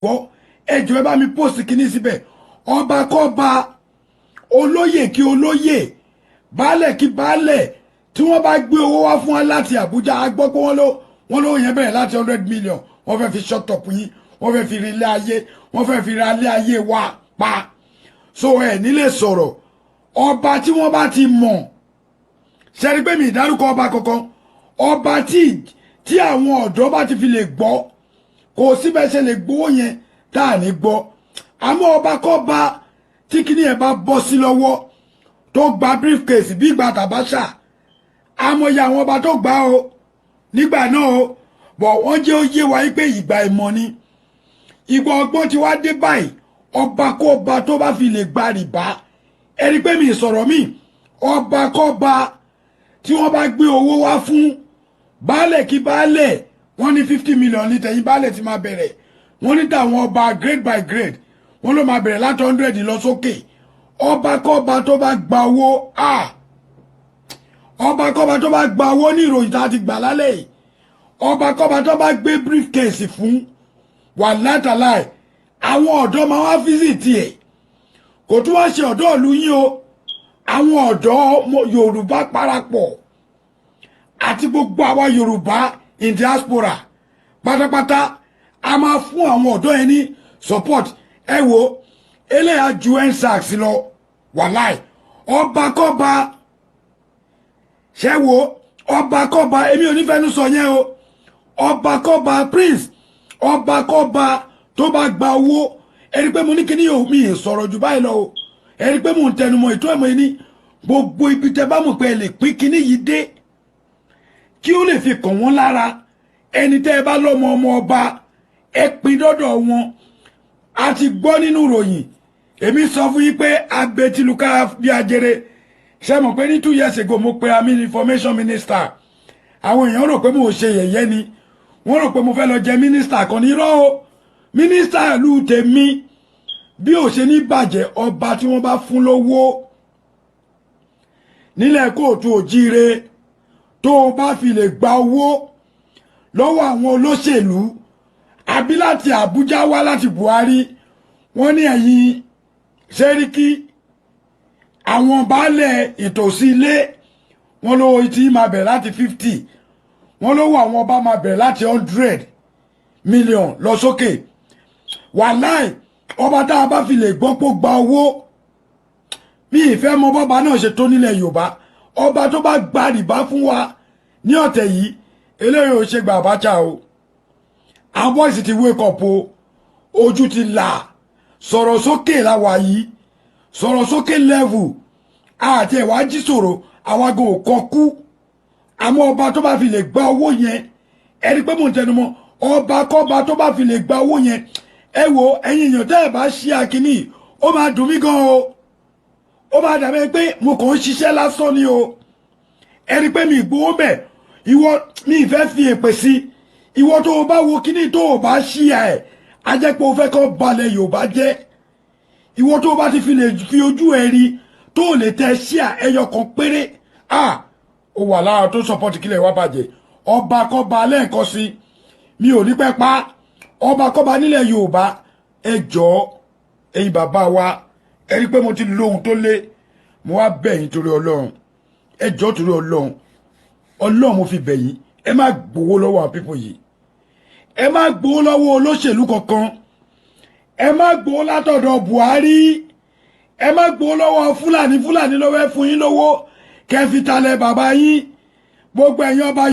Gbọ́, ẹ jọ̀ọ́, ẹ bá mi post kíní síbẹ̀. Ọba kọ́ba, olóyè kí olóyè, baálẹ̀ kí baálẹ̀, tí wọ́n bá gbé owó wá fún wa láti Àbújá, a gbọ́ pé wọ́n lówó yẹn bẹ̀rẹ̀ láti 100 million. Wọ́n fẹ́ fi shut up yín, wọ́n fẹ́ fi rí ilé ayé, wọ́n fẹ́ fi ra ilé ayé wa pa. So ẹ nílé sọ̀rọ̀. Ọba tí wọ́n bá ti mọ̀, ṣẹ́ni pé mi ìdárúkọ ọba kankan, ọba tí àwọn ọ̀dọ́ bá ti fi lè gbọ́, kò síbẹ̀ ṣe lè gbowó yẹn tá à ní gbọ́. Àmọ́ ọba kọ́ba tí kíní yẹn bá bọ́ sí lọ́wọ́, tó gba briefcase bí ìgbà tàbáṣà, àmọye àwọn ọba tó gbà o nígbà náà o bọ̀, wọ́n jẹ́ ó yé wa pé ìgbà ìmọ̀ ni, ìgbà ọgbọ́n ti wá dé báyìí. Ọba kọ́ba tó bá fi lè gba rìbá, ẹni pé mi sọ̀rọ̀ mi, ọba kọ́ba tí wọ́n bá gbé owó wá fún, baálẹ̀ kí baálẹ̀, wọ́n ní 50 million ní tẹ̀yìn baálẹ̀ ti máa bẹ̀rẹ̀. Wọ́n ní tàwọn ọba, grade by grade, wọ́n ló máa bẹ̀rẹ̀ láti 100 lọ sókè. Ọba kọ́ba tó bá gba owó, ọba kọ́ba tó bá gba owó ní ìròyìn tá a ti gbà lálẹ́ yìí, ọba kọ́ba tó bá gbé briefcase fún wà látàláì, àwọn ọ̀dọ́ máa wá visit ẹ̀. Kò tún wá ṣe ọ̀dọ́ ìlú yín o, àwọn ọ̀dọ́ Yorùbá parapọ̀ àti gbogbo àwa Yorùbá in diaspora pátápátá, a máa fún àwọn ọ̀dọ́ yẹn ní support. Ẹ wo, eléyà ju EndSARS lọ. Wàláì, ọba kọ́ba ṣẹ wo, ọba kọ́ba, èmi ò ní fẹ́nu sọ yẹn o. Ọba kọ́ba, prince, ọba kọ́ba tó bá gba owó, ẹni pé mo ní kíní yóò mi sọ̀rọ̀ jù báyìí lọ o. Ẹni pé mò ń tẹnumọ́ ètò ẹ̀mọ́ yìí ní gbogbo ibi tẹ bá mọ̀ pé ẹ lè pín kíní yìí dé, kí ó lè fi kàn wọ́n lára. Ẹni tẹ́ ẹ bá lọ́mọ ọmọ ọba, ẹ pín dọ́dọ̀ wọn. A ti gbọ́ nínú ìròyìn. Èmi sọ fún yín pé abetiluka bí ajere. Ṣe mọ̀ pé ní 2 years ago, mo pe àmì information minister. Àwọn èèyàn rò pé mo ṣe yẹ̀yẹ́ ni, wọ́n rò pé mo fẹ́ lọ jẹ mínísítà kan ní. Irọ́ o, mínísítà ìlú tèmi bí ò ṣe ní bàjẹ́. Ọba tí wọ́n bá fún lówó nílẹ̀ kóòtù òjíire, tó o bá fi lè gba owó lọ́wọ́ àwọn olóṣèlú àbí láti Àbújá wá láti Buhari, wọ́n ní ẹ̀yin Sẹ́ríkì, àwọn baálẹ̀ ìtòsí ilé, wọ́n lówó tí máa bẹ̀rẹ̀ láti 50, wọ́n lówó àwọn ọba máa bẹ̀rẹ̀ láti 100 million lọ sókè. Wàláì, ọba tá a bá fi lè gbọ́ pé ó gba owó, mi ìfẹ́ mọ bọ́ba náà ṣe tó nílẹ̀ Yorùbá, ọba tó bá gba rìbá fún wa ní ọ̀tẹ̀ yìí, eléyìí ò ṣe gba Abacha o. Àwọn boys ti wake up o, ojú ti là. Sọ̀rọ̀ sókè la wà yìí, sọ̀rọ̀ sókè level àti ẹ̀wà jí sọ̀rọ̀ àwa gan ò kọ kú. Àmọ́ ọba tó bá fi lè gba owó yẹn, ẹni pé mò ń tẹnumọ́, ọba kọ́ba tó bá fi lè gba owó yẹn, ẹ wo, ẹ̀yin èèyàn, tẹ́ ẹ bá ṣí akínní, ó máa dùn mí gan o. Ó máa dàbí pé mo kàn ń ṣiṣẹ́ lásán ni o. Ẹni pé mi ìgbowó bẹ̀, ìwọ mi ìfẹ́ fi èpè sí ìwọ tó o bá wo kíní tó o bá ṣí ẹ̀, á jẹ́ pé o fẹ́ kọ́ balẹ̀ Yorùbá jẹ́. Ìwọ tó o bá ti fi lè fi ojú ẹ rí, tó o lè tẹ ṣíà ẹyọ kan péré, à ó wà lára tó support kílẹ̀ wá bàjẹ́. Ọba kọ́ba, lẹ́ẹ̀kan sí, mi ò ní pẹ́ pa, ọba kọ́ba nílẹ̀ Yorùbá, ẹ jọ̀ọ́, ẹ̀yin bàbá wa, ẹ rí pé mo ti lóhun tó lé, mo wá bẹ̀ yín torí Ọlọ́run. Ẹ jọ̀ọ́, torí Ọlọ́run, Ọlọ́run mo fi bẹ̀ yín, ẹ má gbowó lọ́wọ́ àwọn people yìí. Ẹ má gbowó lọ́wọ́ olóṣèlú kankan. Ẹ má gbowó látọ̀dọ̀ Buhari. Ẹ má gbowó lọ́wọ́ Fúlàní. Fúlàní lọ́wọ́ ẹ fún yín lówó kẹ́ fi talẹ̀ bàbá yín, gbogbo ẹ̀yin ọba.